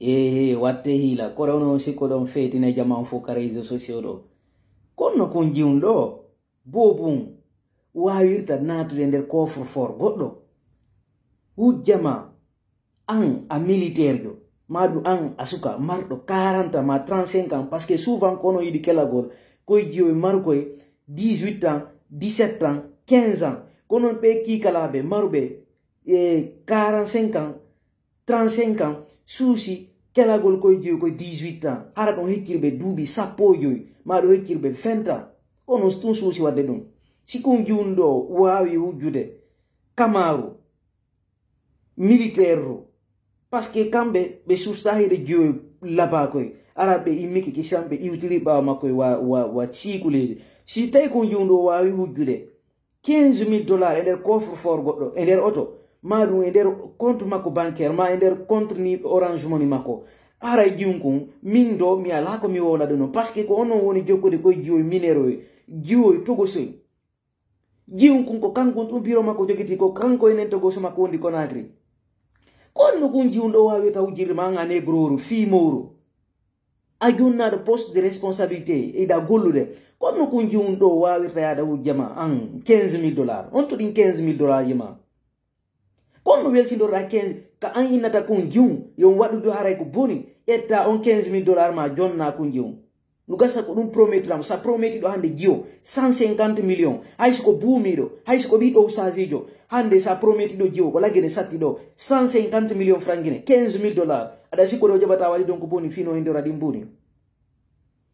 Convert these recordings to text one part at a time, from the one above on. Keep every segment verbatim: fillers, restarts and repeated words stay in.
Ehe, watte hiila. Kore ono sikko ɗon feetine jaman fof ka réseaux sociaux ɗo. Kono kun jiwun ɗo, boobun waawirta naatude nder coffre-fort goɗɗo. Hujja ma, an a militaire jo, ma ɗum an a suka marɗo quarante ans ma trente-cinq ans, parce que souvent kono yiɗi kelagol koye jiwoy markoye dix-huit ans, dix-sept ans, quinze ans. Kono ɓe kiikalaaɓe maruɓe e quarante-cinq ans, trente-cinq ans, suusi kelagol koye jiwoy koye dix-huit ans. Hara ɗum heccirɓe duuɓi sappo e joyi, ma ɗum heccirɓe vingt ans. Kono ɗum suusi waɗde ɗum. Si kun jiwun ɗo waawi hujjude kamaru, militaire ru, parce que kamɓe ɓe susta hede jiwoy labakoy. Ara ɓe immike kisan ɓe iwtiri ɓawa makko wa, wa, wa sikulede. Si tawi kun jiwun ɗo waawi hujjude quinze mille dollars e nder coffre-fort goɗɗo, e nder oto, ma ɗum e nder compte makko bancaire, ma e nder compte ni Orange Money makko. Ara jiwun kun, min ɗo mi ala ko mi wowla ɗum non, parce que ko onon woni jokkude koye jiwoy minero e jiwoy togosoy. Jiwun kun ko kankun ɗum biro makko jogiti, ko kanko enen togoso makko wondi Conakry. Kono kun jiwun ɗo wawi taw jirma an a negroru, fii mowru. A jonnaɗo poste de responsabilité, iɗa gollude. Kono kun jiwun ɗo wawirta yaada hujja ma an quinze mille dollars. On to ɗin quinze mille dollars ji ma. Kono welsindoɗa quinze, ka an innata kun jiwun, yo on waɗude haray ko boni, ƴetta on quinze mille dollars ma jonna kun jiwun. No gasa ko ɗum promettirama, sa promettiɗo hannde jiwo cent cinquante millions, hay so ko buumiiɗo, hay so ko ɓiɗɗo usasiijo, hannde sa promettiɗo jiwo, ko lagge nde satti ɗo, cent cinquante millions francs guinéens, quinze mille dollars, aɗa sikko ɗo jaɓata waɗi ɗon ko boni fino e ndora ɗin buuni.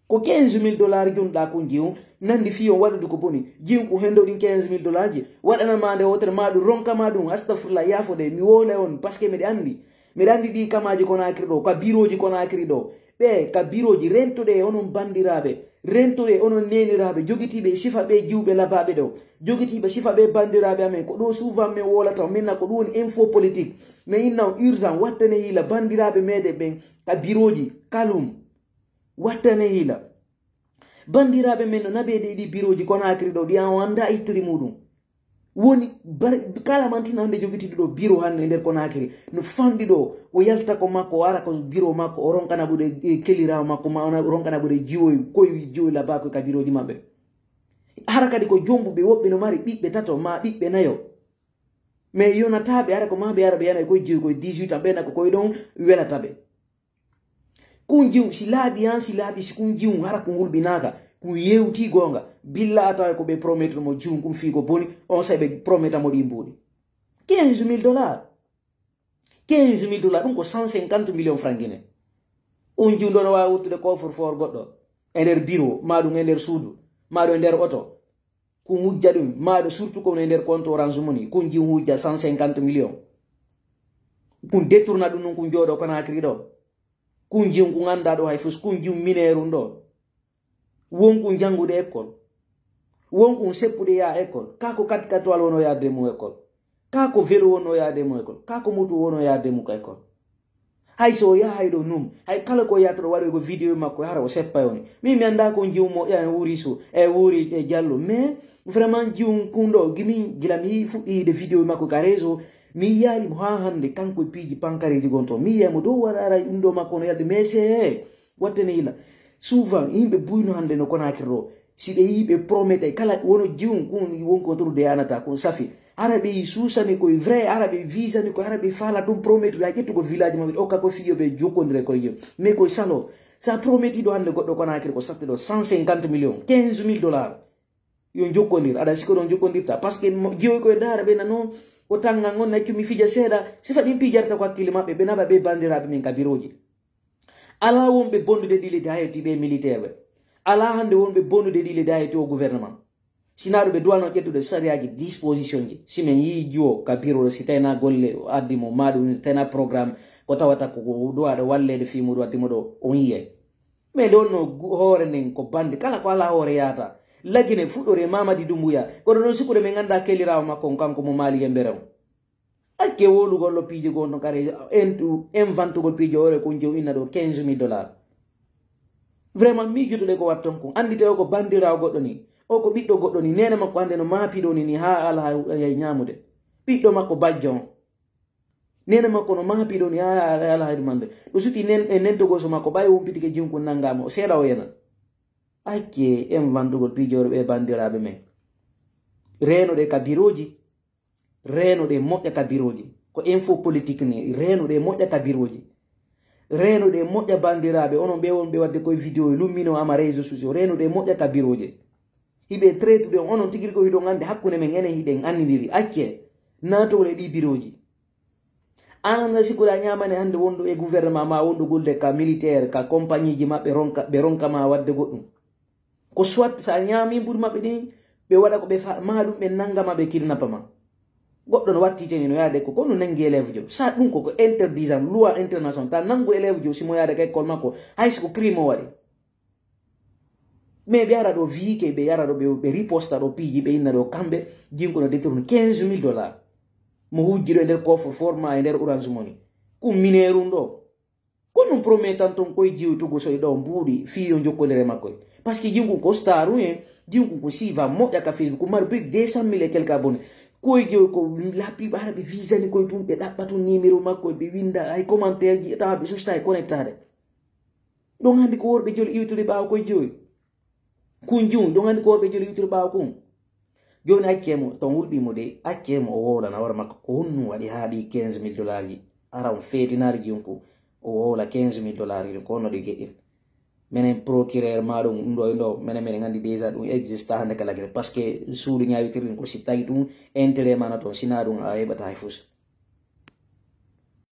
Ko quinze mille dollars junɗa kun jiwun, nandi fiyo waɗude ko boni, jiwun ko hendo ɗin quinze mille dollars ji, waɗanama nde wotere ma ɗum ronkama ɗum, astafirullah, yaafode, mi wowla on, parce que miɗa anndi, miɗa anndi ɗi kamaji Conakry ɗo, ka biroji Conakry ɗo, ɓe ka biroji, rentuɗe e onon bandiraaɓe, rentuɗe e onon neeniraaɓe, jogitiiɓe e sifa ɓe jiwɓe labaaɓe ɗo, jogitiiɓe sifa ɓe bandiraaɓe amen, ko ɗo souvent min wolata, min na ko ɗum woni info politique. Min inna on urgent, wattane hiila bandiraaɓe meɗen ɓen ka biroji, kalum, wattane hiila. Bandiraaɓe men no naɓe ɗe ɗi biroji Conakry ɗo, ɗi an o annda ittiri muɗum. Woni bar-, kala mantina hannde jogitiiɗo ɗo biro hannde e nder Conakry, no famɗi ɗo, o yalta ko makko, o ara ko biro makko, o ronkana ɓuuɗe, e, keliraawo makko, ma o na-, o ronkana ɓuuɗe jiwoy, koy jiwoy labaakoy ka biroji maɓɓe. Hara kadi ko jombuɓe, woɓɓe no mari ɓiɓɓe tato, ma ɓiɓɓe nayo. Mais yonataaɓe, ara ko ma ɓe ara ɓe yana e koye jiwoy koye dix-huit ans, ɓe na ko koye ɗon welata ɓe. Kun jiwun, si laaɓi an, si laaɓi, si kun jiwun hara kun hulɓinaaka, kun yewti goonga, billa a tawa ko ɓe promettre mo jiwun kun fii ko boni, on saa'i ɓe prometta mo ɗi mbuuɗi. Quinze mille dollars. Quinze mille dollars, ɗum ko cent cinquante millions francs guinéens. Un jiwun ɗo no waawi wuttude coffre-fort goɗɗo, e nder bureau, ma ɗum e nder suudu, ma ɗum e nder oto. Kun hujja ɗum, ma ɗo surtout ko e nder compte Orange Money, kun jiwun hujja cent cinquante millions. Kun détourna ɗum ɗum, kun jooɗo Conakry ɗo. Kun jiwun kun annda ɗo hay fus, kun jiwun mineeru ɗo. Won kun janngude école. Won kun seppude yaa école. Kaa ko quatre-quatre wal wono yaade mum école. Kaa ko vélo wono yaade mum école. Kaa ko moto wono yaade mum ka école. Hay so o yahay ɗo num, hay kala ko yahata ɗo waɗoy ko vidéo makko, hara o seppa on. Min mi annda ko jiwun mo, e wuuri su, e wuuri e jallo. Mais vraiment jiwun kun ɗo, gimin gila mi fuɗɗi yiide vidéo makko ka réseau, mi yiyaali mo haa hannde, kanko e piiji pankareeji gon toon. Mi yiyay mo dow waɗa ara ɗum ɗo makko no yalde, mais c'est, wattane yila. Souvent, yimɓe buyno hannde no Conakry ɗo. Si ɓe yii ɓe prometay, kala wono jiwun kun, won ko toon de yanata, kun safi. Hara ɓe yi suusani koye vrai, hara ɓe visani koye, hara ɓe faala ɗum promettre, ɓe a ƴettugo village maɓɓe, ɓe okka ko fiyo ɓe jokkondire koye jom. Mais koye salo, sa promettiɗo hannde goɗɗo Conakry ko satte ɗo cent cinquante millions, quinze mille dollars. Yo jokkondir, aɗa sikko ɗon jokkondirta. Parce que mo-, jiwoy koye ndaara ɓe nano, o tanngan on, accu mi fija seeɗa, sifa ɗin pijarta ko hakkille maɓɓe, ɓe naɓa ɓe bandiraaɓe men ka biroji. Alaa wonɓe bondude ɗi leydi, hay e ɓe militaire ɓe. Alaa hannde wonɓe bondude ɗi leydi, hay e o gouvernement. Sinaa ɗum ɓe duwano ƴettude sariyaaji, disposition ji. Si men yii jiwo ka biro ɗo, si tawna golle o addi mo, ma ɗum si tawna programme, ko tawata ko, ko duwaɗo walleede fii muɗum addi mo ɗo, on yiyay. Mais nde wonno gu-, hoore nden ko bande, kala ko alaa hoore yaata. Lagine fuɗɗore Mamadi Doumbouya. Kono ɗon sikkude men annda keliraawo makko on, kanko mo Mali Yembere on. Acce wowlugol ɗo piiji goo ton kare, en-, inventugol piiji hoore kun jew inna ɗo quinze mille dollars. Vraiment, miijotoɗe ko watton kun. Anndite o ko bandiraawo goɗɗo ni. O ko ɓiɗɗo goɗɗo ni. Neene makko hannde no maapi ɗo ni, ni haa ala hay, hay ñaamude. Ɓiɗɗo makko bajjo on. Nene makko no maapi ɗon, ya, ya, ala hayru mande. Ɗo suti nen, e nentogol so makko, ɓay wompitike jinkun nangama, o seeɗa o yena. Acce en wandugol pijoore ɓe banndiraaɓe men. Reenoɗe ka birooji, reenoɗe moƴƴa ka birooji. Ko info politique ni, reenoɗe moƴƴa ka birooji. Reenoɗe moƴƴa banndiraaɓe, onon ɓe wonɓe waɗde koye vidéo e lummino ama réseaux sociaux, reenoɗe moƴƴa ka birooje. Hiɓe traitude on, onon tigi ko hiɗon anndi hakkunde men enen hiɗen anndidiri. Acce naatowol e ɗi birooji. An anda sikkuɗa ñamane hannde wonɗo e gouvernement ma, wonɗo golde ka militaire, ka compagnie ji maɓɓe, ronka, ɓe ronka ma waɗde goɗɗum. Ko soit sa ñaami mburi maɓɓe ɗin, ɓe waɗa ko ɓe fa-, ma ɗum, ɓe nangama, ɓe kidnappa ma. Goɗɗo no watti teni no yaade ko, kono nangi élève jo. Sa ɗum ko, ko interdisant, loi international. Ta nangu élève jo, si mo yaade ka école makko, hay si ko crime o waɗi. Mais ɓe ara ɗo viike, ɓe ara ɗo, ɓe, ɓe riposta ɗo piiji, ɓe inna ɗo kamɓe, jinko no détourne quinze mille dollars. Mo wujji ɗo e nder coffre fort ma e nder Orange Money. Kum minerum ɗo. Ko ɗum promettan ton koye jiwtugo soy ɗo mbuuɗi fii yo jokkodire makko. Parce que jinkun ko star en, jinkun ko siiva moƴƴa ka Facebook, ko mari plus de deux cent mille et quelques abonnés. Koye joy ko la plupart ɓe visani koye tun, ɓe ɗaɓɓa tun numéro makko, ɓe winda ay commentaire ji, tawa ɓe susta e connectade. Ɗon anndi ko worɓe joli iwtude ɓaawo koye joy. Kun jun, ɗon anndi ko worɓe joli iwtude ɓaawo kun. Jooni accee mo, ton hulɓii mo de, accee mo o wowlana hoore makko ko honɗum waɗi haa ɗi quinze mille dollars ji. Ara on feetinaali jinku, o wowla quinze mille dollars ji, ko honno ɗi geƴƴiri. Menen procureur ma ɗum, ɗum ɗo e ɗo, menen, menen anndi déjà ɗum exista hannde kala kene. Parce que suudu ñaawitiri ɗum ko si tawi ɗum intérêt ma na toon, si na ɗum a heɓata hay fus.